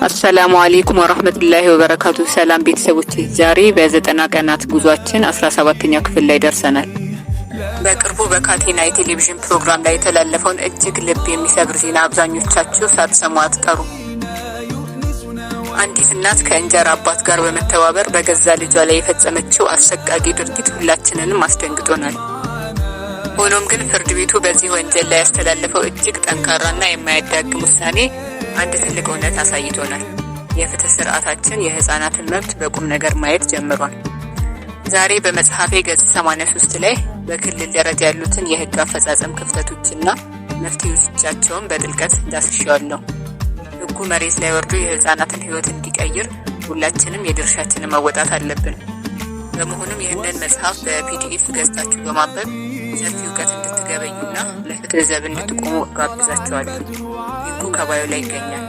አሰላሙ አሌይኩም ወረህመቱላሂ ወበረካቱ። ሰላም ቤተሰቦች፣ ዛሬ በ90 ቀናት ጉዟችን 17ኛው ክፍል ላይ ደርሰናል። በቅርቡ በካቴና የቴሌቪዥን ፕሮግራም ላይ የተላለፈውን እጅግ ልብ የሚሰብር ዜና አብዛኞቻችሁ ሳትሰሙ አትቀሩም። አንዲት እናት ከእንጀራ አባት ጋር በመተባበር በገዛ ልጇ ላይ የፈጸመችው አሰቃቂ ድርጊት ሁላችንንም አስደንግጦናል። ሆኖም ግን ፍርድ ቤቱ በዚህ ወንጀል ላይ ያስተላለፈው እጅግ ጠንካራና የማያዳግም ውሳኔ አንድ ትልቅ እውነት አሳይቶናል። የፍትህ ስርዓታችን የህፃናትን መብት በቁም ነገር ማየት ጀምሯል። ዛሬ በመጽሐፌ ገጽ 83 ላይ በክልል ደረጃ ያሉትን የህግ አፈጻጸም ክፍተቶችና መፍትሄዎቻቸውን በጥልቀት ዳስሼዋለሁ። ህጉ መሬት ላይ ወርዶ የህፃናትን ህይወት እንዲቀይር ሁላችንም የድርሻችንን መወጣት አለብን። በመሆኑም ይህንን መጽሐፍ በ PDF ገዝታችሁ በማንበብ ሰፊ እውቀት እንድትገበዩና ለፍትህ ዘብ እንድትቆሙ ጋብዛችኋለሁ። ሊንኩ ከ bio ላይ ይገኛል።